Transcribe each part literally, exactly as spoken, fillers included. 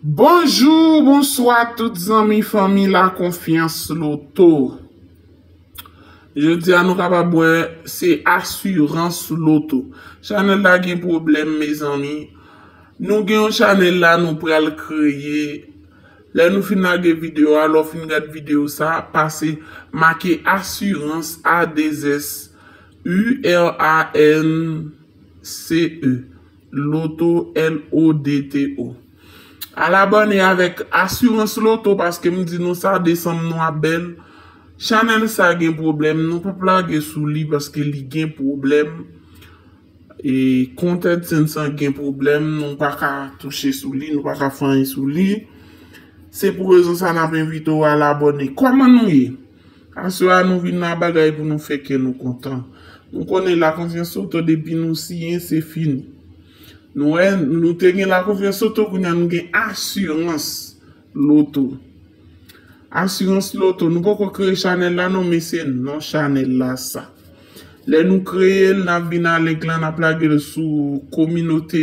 Bonjou, bonswa tout zanmi, fanmi La Confiance Loto. Jodi a nou kapab wè se asirans loto. Chanèl la gen pwoblèm, mezanmi. Nou gen yon chanèl la nou pral kreye. Lè nou fin lage videyo a, lè w fin gad videyo sa, pase make asirans, A de S, U R A N C E, Loto, L O D T O. Al abòne avèk Asirans Loto paske m di nou sa, desanm nou ap bèl. Chanèl sa gen pwoblèm, nou p ap lage sou li paske li gen pwoblèm. E kont AdSense an gen pwoblèm, nou pa ka touche sou li, nou pa ka fè anyen sou li. Se pou rezon sa n ap envite w al abòne. Kòman nou ye? Aswè a nou vin nan bagay pou nou fè kè nou kontan. Nou konnen La Confiance Loto depi nou siyen se fini. Nou wè, nou te gen La Confiance Loto, kounye a nou gen Asirans Loto. Asirans Loto, nou poko kreye chanèl la non, men se non chanèl la sa. Lè nou kreye l, n ap vin a link lan, n ap lage l sou kominote,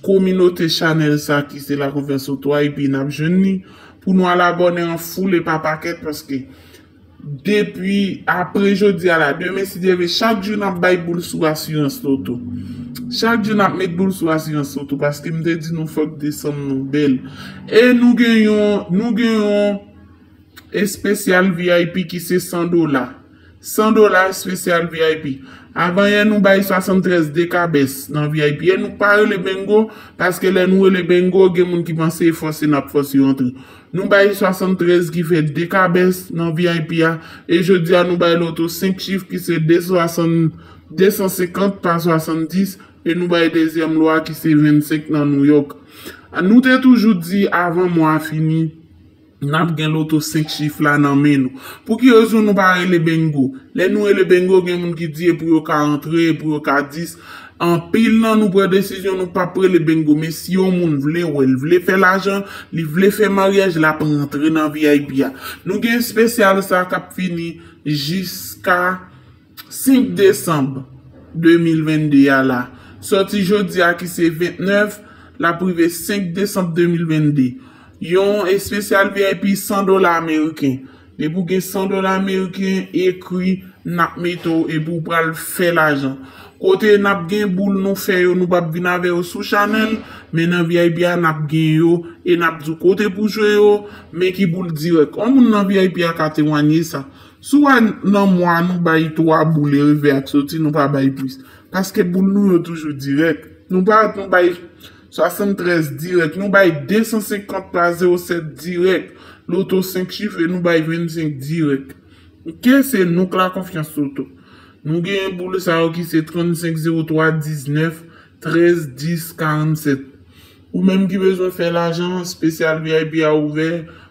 kominote chanèl sa ki se La Confiance Loto a, epi n ap jwenn li pou nou al abòne an foul e pa pakèt, paske depi apre jodi a la, demen si Dye vle, chak jou n ap bay boul sou Asirans Loto. Chak jou n ap met boul sou Asirans Loto, paske m te di nou fòk desanm nou bèl. E nou gen yon, nou gen yon espesyal V I P ki se san dola. San dola espesyal V I P. Avan yè nou bay swasanntrèz dekabès nan V I P. E nou pa rele bengo, paske lè nou rele bengo, gen moun ki panse e fòse n ap fòse yo antre. Nou bay swasanntrèz ki fè dekabès nan V I P a. E jodi a nou bay loto senk chif ki se de san senkant pa swasanndis. E nou bay dezyèm lo a ki se vennsenk nan Nouyòk. Nou te toujou di avan mwa a fini, n ap gen loto senk chif la nan men nou. Pou ki rezon nou pa rele bengo? Lè nou rele bengo, gen moun ki di e pou yo ka antre, e pou yo ka dis. Anpil nan nou pran desizyon, nou p ap rele bengo. Men si yon moun vle wè l, vle fè lajan, li vle fè maryaj, l ap rantre nan V I P a. Nou gen espesyal sa k ap fini jiska senk desanm de mil vennde a la. Sòti jodi a ki se vennèf, l ap rive senk desanm de mil vennde. Yon espesyal V I P san dola ameriken. Depi w gen san dola ameriken, ekri, n ap mete w epi w pral fè lajan. Kote n ap gen boul nou fè yo, nou p ap vin avè yo sou chanèl, men nan V I P a n ap gen yo e n ap di w kote pou jwe yo, men ki boul dirèk. Yon moun nan V I P a ka temwanye sa. Si w wè nan mwa nou bay twa boul e revè ak soti, nou pa bay plis. Paske boul nou yo toujou dirèk. Nou pa nou bay swasantrèz dirèk, nou bay de san senkant pa zewo sèt dirèk. Loto senk chif e nou bay vennsenk dirèk. Oke, se nou k La Confiance Loto. Nou genyen boul sa yo ki se trannsenk zewo twa diznèf trèz dis karannsèt. Ou menm ki bezwen fè lajan, espesyal V I P a ouvè,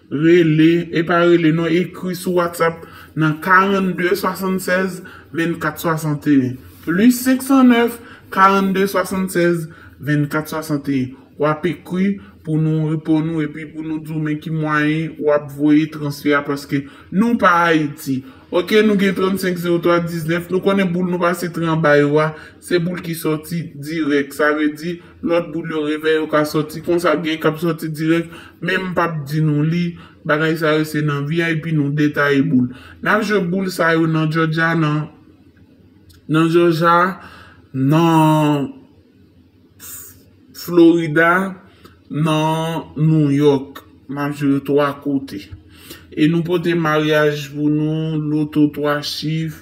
rele, e pa rele non, ekri sou WhatsApp nan karannde swasannsèz vennkat swasanteyen. Plis senk san nèf, karannde swasannsèz vennkat swasanteyen. W ap ekri pou nou reponn ou epi pou nou di w men ki mwayen w ap voye transfè a paske nou pa Ayiti. Oke, nou gen trannsenk zewo twa diznèf, nou konnen boul nou pase tran ba yo a, se boul ki sòti dirèk. Sa vle di, lòt boul yo revè yo ka sòti, konsa gen k ap sòti dirèk, men m p ap di nou li, bagay sa yo se nan V I P nou detaye boul. N ap jwe boul sa yo nan Georgia, nan, nan Georgia, nan Florida, nan Nouyòk. M ap jwe yo twa kote. E nou pote maryaj pou nou, loto twa chif,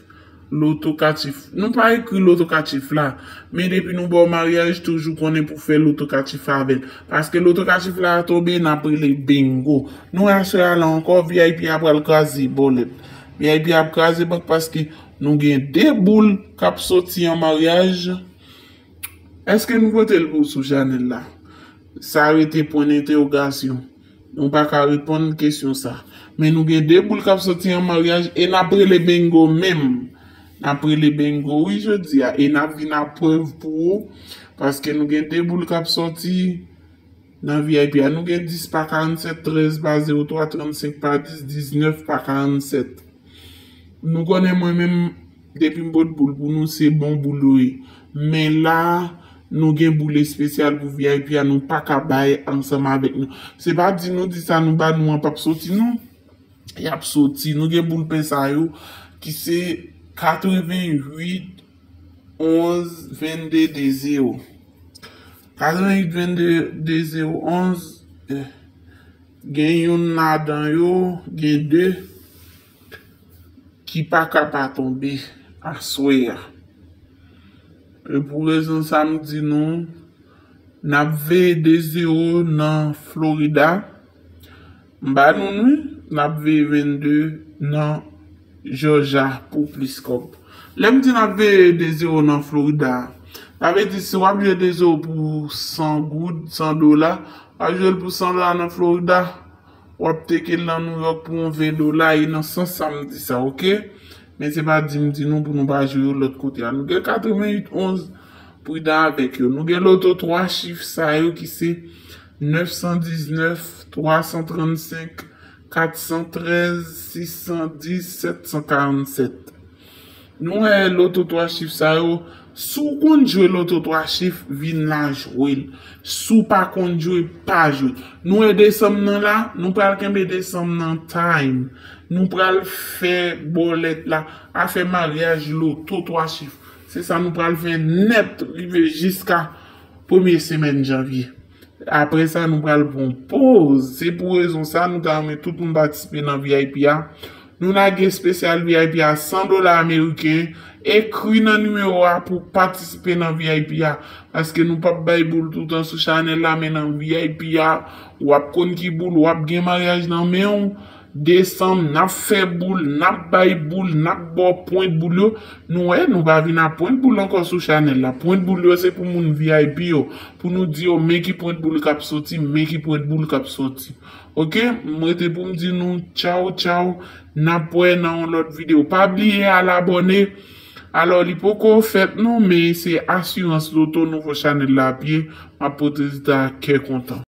loto kat chif. Nou pa ekri loto kat chif la, men depi nou ba w maryaj, toujou konnen pou fè loto kat chif la avè l. Paske loto kat chif la tonbe, n ap rele bengo. Nou wè aswè a la ankò, V I P a pral kraze bòlèt. V I P ap kraze bank paske nou gen de boul k ap sòti an maryaj. Èske nou pote l pou w sou chanèl la? Sa rete pwen entèwogasyon. Nou pa ka reponn kesyon sa. Men nou gen de boul k ap sòti an maryaj e n ap rele bengo menm. N ap rele bengo, wi, jodi a. E n ap vin ak prèv pou ou. Paske nou gen de boul k ap sòti nan V I P a. Nou gen dis pa karannsèt, trèz pa zewo twa, trannsenk pa dis, diznèf pa karannsèt. Nou konnen mwen menm, depi m pot boul pou nou, se bon boul yo ye. Men la, Nou gen boul espesyal pou V I P a, nou pa ka bay ansanm avèk nou. Se pa di nou di sa nou ba nou an p ap soti non. Y ap soti. Nou gen boul pen sa yo ki se katrevenn uit onz vennde de zewo. Katrevenn uit vennde de zewo onz, eh, gen youn ladan yo, gen de ki pa ka pa tonbe aswè a. E pou rezon sa m di nou, n ap veye de zewo nan Florida. M ba nou wi, n ap veye vennde nan Georgia pou plis kòb. Lè m di n ap veye de zewo nan Florida, sa vle di si w ap jwe de zewo pou san goud, san dola, w ap jwe l pou san dola nan Florida, w ap teke l nan New York pou yon ven dola, e nan sans sa m di sa, oke? Men se pa di m di nou pou nou pa jwe yo lòt kote a. Nou gen katrevenn uit onz, pridan avèk yo. Nou gen loto twa chif sa yo ki se nèf san diznèf, twa san trannsenk, kat san trèz, sis san dis, sèt san karannsèt. Nou wè loto twa chif sa yo, si w konn jwe loto twa chif, vin la jwe l. Si w pa konn jwe, pa jwe. Nou wè desanm nan la, nou pral kenbe desanm nan time. Nou pral fè bòlèt la, afè maryaj loto twa chif. Se sa nou pral fè nèt rive jiska premye semèn janvye. Apre sa, nou pral pran poz. Se pou rezon sa, nou ta renmen tout moun patisipe nan V I P a. Nou lage espesyal V I P a san dola ameriken. Ekri nan nimewo a pou patisipe nan V I P a. Paske nou p ap bay boul toutan sou chanèl la, men nan V I P a, w ap konn ki boul, w ap gen maryaj nan men w. Desanm, n ap fè boul, n ap bay boul, n ap ba w pwent boul yo. Nou wè, nou pa vin a pwent boul ankò sou chanèl la. Pwent boul yo se pou moun V I P yo. Pou nou di yo, men ki pwent boul k ap soti, men ki pwent boul k ap soti. Oke, m rete pou m di nou tchaw, tchaw. N ap wè nan yon lòt videyo. Pa bliye al abòne. Alò, li poko fèt non, men se Asirans Loto, nouvo chanèl la ap ye. M ap pote rezilta a kè kontan.